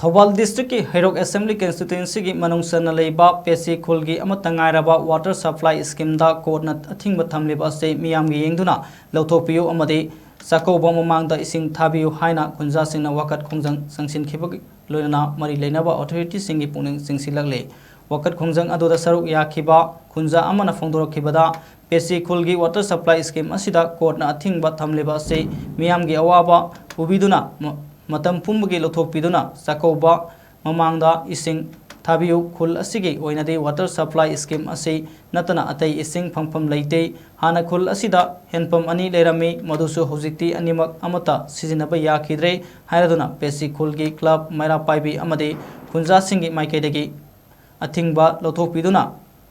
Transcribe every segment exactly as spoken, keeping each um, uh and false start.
ꯊꯧꯕꯥꯜ ꯗꯤꯁꯇ꯭ꯔꯤꯛꯀꯤ ꯍꯩꯔꯣꯛ ꯑꯦꯁꯦꯝꯕ꯭ꯂꯤ ꯀꯟꯁꯇꯤꯇ꯭ꯋꯦꯟꯁꯤꯒꯤ ꯃꯅꯨꯡ ꯆꯟꯅ ꯂꯩꯕ ꯄꯦꯁꯤ ꯈꯨꯜꯒꯤ ꯑꯃꯠꯇ ꯉꯥꯏꯔꯕ ꯋꯥꯇꯔ ꯁꯄ꯭ꯂꯥꯏ ꯁ꯭ꯀꯤꯝꯗ ꯀꯣꯔꯠꯅ ꯑꯊꯤꯡꯕ ꯊꯝꯂꯤꯕ ꯑꯁꯤ ꯃꯤꯌꯥꯝꯒꯤ ꯌꯦꯡꯗꯨꯅ ꯂꯧꯊꯣꯛꯄꯤꯌꯨ ꯑꯃꯗꯤ ꯆꯥꯛꯀꯧꯕ ꯃꯃꯥꯡꯗ ꯏꯁꯤꯡ ꯊꯥꯕꯤꯌꯨ ꯍꯥꯏꯅ ꯈꯨꯟꯖꯥꯁꯤꯡꯅ ꯋꯥꯀꯠ ꯈꯣꯡꯖꯪ ꯆꯪꯁꯤꯟꯈꯤꯕꯒꯤ ꯂꯣꯏꯅꯅ ꯃꯔꯤ ꯂꯩꯅꯕ ꯑꯣꯊꯣꯔꯤꯇꯤꯁꯤꯡꯒꯤ ꯄꯨꯛꯅꯤꯡ ꯆꯤꯡꯁꯤꯜꯂꯛꯂꯤ꯫ ꯋꯥꯀꯠ ꯈꯣꯡꯖꯪ ꯑꯗꯨꯗ ꯁꯔꯨꯛ ꯌꯥꯈꯤꯕ ꯈꯨꯟꯖꯥ ꯑꯃꯅ ꯐꯣꯡꯗꯣꯔꯛꯈꯤꯕꯗ, ꯄꯦꯁꯤ ꯈꯨꯜꯒꯤ ꯋꯥꯇꯔ ꯁꯄ꯭ꯂꯥꯏ ꯁ꯭ꯀꯤꯝ ꯑꯁꯤꯗ ꯀꯣꯔꯠꯅ ꯑꯊꯤꯡꯕ ꯊꯝꯂꯤꯕ ꯑꯁꯤ ꯃꯤꯌꯥꯝꯒꯤ ꯑꯋꯥꯕ ꯎꯕꯤꯗꯨꯅ ꯃ-, ꯃꯇꯝ ꯄꯨꯝꯕꯒꯤ ꯂꯧꯊꯣꯛꯄꯤꯗꯨꯅ ꯆꯥꯛꯀꯧꯕ ꯃꯃꯥꯡꯗ ꯏꯁꯤꯡ ꯊꯥꯕꯤꯌꯨ꯫ ꯈꯨꯜ ꯑꯁꯤꯒꯤ ꯑꯣꯏꯅꯗꯤ ꯋꯥꯇꯔ ꯁꯄ꯭ꯂꯥꯏ ꯁ꯭ꯀꯤꯝ ꯑꯁꯤ ꯅꯠꯇꯅ ꯑꯇꯩ ꯏꯁꯤꯡ ꯐꯪꯐꯝ ꯂꯩꯇꯦ꯫ ꯍꯥꯟꯅ ꯈꯨꯜ ꯑꯁꯤꯗ ꯍꯦꯟꯄꯝ ꯑꯅꯤ ꯂꯩꯔꯝꯃꯤ, ꯃꯗꯨꯁꯨ ꯍꯧꯖꯤꯛꯇꯤ ꯑꯅꯤꯃꯛ ꯑꯃꯠꯇ ꯁꯤꯖꯤꯟꯅꯕ ꯌꯥꯈꯤꯗ꯭ꯔꯦ ꯍꯥꯏꯔꯗꯨꯅ ꯄꯦꯁꯤ ꯈꯨꯜꯒꯤ ꯀ꯭ꯂꯕ, ꯃꯩꯔꯥ ꯄꯥꯏꯕꯤ ꯑꯃꯗꯤ ꯈꯨꯟꯖꯥꯁꯤꯡꯒꯤ ꯃꯥꯏꯀꯩꯗꯒꯤ ꯑꯊꯤꯡꯕ ꯂꯧꯊꯣꯛꯄꯤꯗꯨꯅ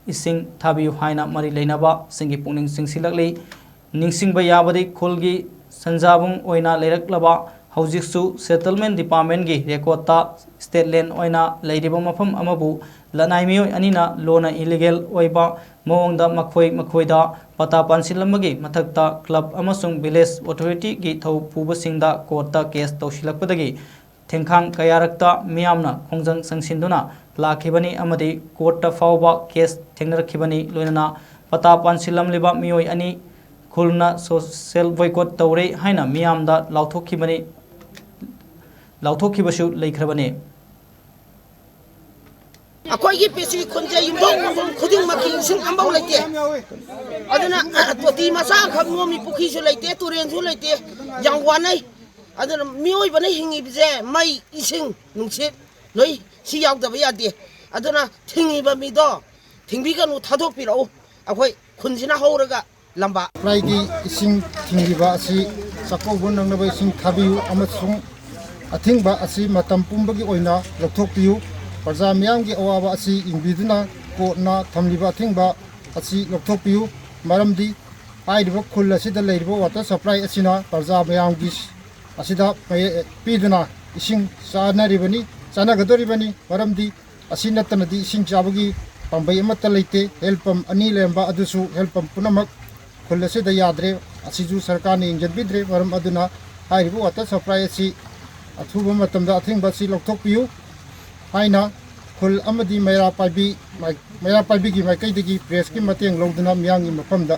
ꯏꯁꯤꯡ ꯊꯥꯕꯤꯌꯨ ꯍꯥꯏꯅ ꯃꯔꯤ ꯂꯩꯅꯕꯁꯤꯡꯒꯤ ꯄꯨꯛꯅꯤꯡ ꯆꯤꯡꯁꯤꯜꯂꯛꯂꯤ꯫ ꯅꯤꯡꯁꯤꯡꯕ ꯌꯥꯕꯗꯤ, ꯈꯨꯜꯒꯤ ꯁꯟꯖꯥꯕꯨꯡ ꯑꯣꯏꯅ ꯂꯩꯔꯛꯂꯕ ꯍꯧꯖꯤꯛꯁꯨ ꯁꯦꯇꯜꯃꯦꯟ ꯗꯤꯄꯥꯔꯠꯃꯦꯟꯒꯤ ꯔꯦꯀꯣꯔꯠꯇ ꯁ꯭ꯇꯦꯠ ꯂꯦꯟ ꯑꯣꯏꯅ ꯂꯩꯔꯤꯕ ꯃꯐꯝ ꯑꯃꯕꯨ ꯂꯅꯥꯏ ꯃꯤꯑꯣꯏ ꯑꯅꯤꯅ ꯂꯣꯟꯅ ꯏꯂꯤꯒꯦꯜ ꯑꯣꯏꯕ ꯃꯑꯣꯡꯗ ꯃꯈꯣꯏ ꯃꯈꯣꯏꯗ ꯄꯇꯥ ꯄꯥꯟꯁꯤꯜꯂꯝꯕꯒꯤ ꯃꯊꯛꯇ ꯀ꯭ꯂꯕ ꯑꯃꯁꯨꯡ ꯚꯤꯂꯦꯖ ꯑꯣꯊꯣꯔꯤꯇꯤꯒꯤ ꯊꯧ ꯄꯨꯕꯁꯤꯡꯗ ꯀꯣꯔꯠꯇ ꯀꯦꯁ ꯇꯧꯁꯤꯜꯂꯛꯄꯗꯒꯤ ꯊꯦꯡꯈꯥꯡ ꯀꯌꯥꯔꯛꯇ ꯃꯤꯌꯥꯝꯅ ꯈꯣꯡꯖꯪ ꯆꯪꯁꯤꯟꯗꯨꯅ ꯂꯥꯛꯈꯤꯕꯅꯤ ꯑꯃꯗꯤ ꯀꯣꯔꯠꯇ ꯐꯥꯎꯕ ꯀꯦꯁ ꯊꯦꯡꯅꯔꯛꯈꯤꯕꯅꯤ꯫ ꯂꯣꯏꯅꯅ ꯄꯇꯥ ꯄꯥꯟꯁꯤꯜꯂꯝꯂꯤꯕ ꯃꯤꯑꯣꯏ ꯑꯅꯤ ꯈꯨꯜꯅ ꯁꯣꯁꯦꯜ ꯕꯣꯏꯀꯣꯠ ꯇꯧꯔꯦ ꯍꯥꯏꯅ ꯃꯤꯌꯥꯝꯗ ꯂꯥꯎꯊꯣꯛꯈꯤꯕꯅꯤ, ꯂꯥꯎꯊꯣꯛꯈꯤꯕꯁꯨ ꯂꯩꯈ꯭ꯔꯕꯅꯤ꯫ ꯑꯩꯈꯣꯏꯒꯤ ꯄꯦꯁꯤ ꯈꯨꯟꯁꯦ ꯌꯨꯝꯊꯣꯡ ꯌꯨꯝꯊꯣꯡ ꯈꯨꯗꯤꯡꯃꯛꯀꯤ ꯏꯁꯤꯡ ꯑꯃꯐꯥꯎ ꯂꯩꯇꯦ꯫ ꯑꯗꯨꯅ ꯇꯣꯇꯤ ꯃꯆꯥ ꯑꯃꯈꯛ ꯅꯣꯝꯃꯤ, ꯄꯨꯈ꯭ꯔꯤꯁꯨ ꯂꯩꯇꯦ, ꯇꯨꯔꯦꯟꯁꯨ ꯂꯩꯇꯦ, ꯌꯥꯝ ꯋꯥꯅꯩ꯫ ꯑꯗꯨꯅ ꯃꯤꯑꯣꯏꯕꯅ ꯍꯤꯡꯉꯤꯕꯁꯦ ꯃꯩ, ꯏꯁꯤꯡ, ꯅꯨꯡꯁꯤꯠ ꯂꯣꯏ ꯁꯤ ꯌꯥꯎꯗꯕ ꯌꯥꯗꯦ꯫ ꯑꯗꯨꯅ ꯊꯤꯡꯉꯤꯕ ꯃꯤꯗꯣ ꯊꯤꯡꯕꯤꯒꯅꯨ, ꯊꯥꯗꯣꯛꯄꯤꯔꯛꯎ꯫ ꯑꯩꯈꯣꯏ ꯈꯨꯟꯁꯤꯅ ꯍꯧꯔꯒ ꯂꯝꯕꯥ ꯁꯄ꯭ꯂꯥꯏꯒꯤ ꯏꯁꯤꯡ ꯊꯤꯡꯂꯤꯕ ꯑꯁꯤ ꯆꯥꯛꯀꯧꯕ ꯅꯪꯅꯕ ꯏꯁꯤꯡ ꯊꯥꯕꯤꯌꯨ ꯑꯃꯁꯨꯡ ꯑꯊꯤꯡꯕ ꯑꯁꯤ ꯃꯇꯝ ꯄꯨꯝꯕꯒꯤ ꯑꯣꯏꯅ ꯂꯧꯊꯣꯛꯄꯤꯌꯨ꯫ ꯄ꯭ꯔꯖꯥ ꯃꯤꯌꯥꯝꯒꯤ ꯑꯋꯥꯕ ꯑꯁꯤ ꯌꯦꯡꯕꯤꯗꯨꯅ ꯀꯣꯔꯠꯅ ꯊꯝꯂꯤꯕ ꯑꯊꯤꯡꯕ ꯑꯁꯤ ꯂꯧꯊꯣꯛꯄꯤꯌꯨ꯫ ꯃꯔꯝꯗꯤ ꯍꯥꯏꯔꯤꯕ ꯈꯨꯜ ꯑꯁꯤꯗ ꯂꯩꯔꯤꯕ ꯋꯥꯇꯔ ꯁꯄ꯭ꯂꯥꯏ ꯑꯁꯤꯅ ꯄ꯭ꯔꯖꯥ ꯃꯌꯥꯝꯒꯤ ꯑꯁꯤꯗ ꯃꯌꯦ-, ꯄꯤꯗꯨꯅ ꯏꯁꯤꯡ ꯆꯥꯅꯔꯤꯕꯅꯤ, ꯆꯥꯅꯒꯗꯧꯔꯤꯕꯅꯤ꯫ ꯃꯔꯝꯗꯤ ꯑꯁꯤ ꯅꯠꯇꯅꯗꯤ ꯏꯁꯤꯡ ꯆꯥꯕꯒꯤ ꯄꯥꯝꯕꯩ ꯑꯃꯠꯇ ꯂꯩꯇꯦ꯫ ꯍꯦꯜ ꯄꯝ ꯑꯅꯤ ꯂꯩꯔꯝꯕ ꯑꯗꯨꯁꯨ ꯍꯦꯜ ꯄꯝ ꯄꯨꯝꯅꯃꯛ ꯈꯨꯜ ꯑꯁꯤꯗ ꯌꯥꯗ꯭ꯔꯦ꯫ ꯑꯁꯤꯁꯨ ꯁꯔꯀꯥꯔꯅ ꯌꯦꯡꯁꯤꯟꯕꯤꯗ꯭ꯔꯦ꯫ ꯃꯔꯝ ꯑꯗꯨꯅ ꯍꯥꯏꯔꯤꯕ ꯋꯥꯇꯔ ꯁꯄ꯭ꯂꯥꯏ ꯑꯁꯤ ꯑꯊꯨꯕ ꯃꯇꯝꯗ ꯑꯊꯤꯡꯕ ꯑꯁꯤ ꯂꯧꯊꯣꯛꯄꯤꯌꯨ ꯍꯥꯏꯅ ꯈꯨꯜ ꯑꯃꯗꯤ ꯃꯩꯔꯥ ꯄꯥꯏꯕꯤ, ꯃꯩꯔꯥ ꯄꯥꯏꯕꯤꯒꯤ ꯃꯥꯏꯀꯩꯗꯒꯤ ꯄ꯭ꯔꯦꯁꯀꯤ ꯃꯇꯦꯡ ꯂꯧꯗꯨꯅ ꯃꯤꯌꯥꯝꯒꯤ ꯃꯐꯝꯗ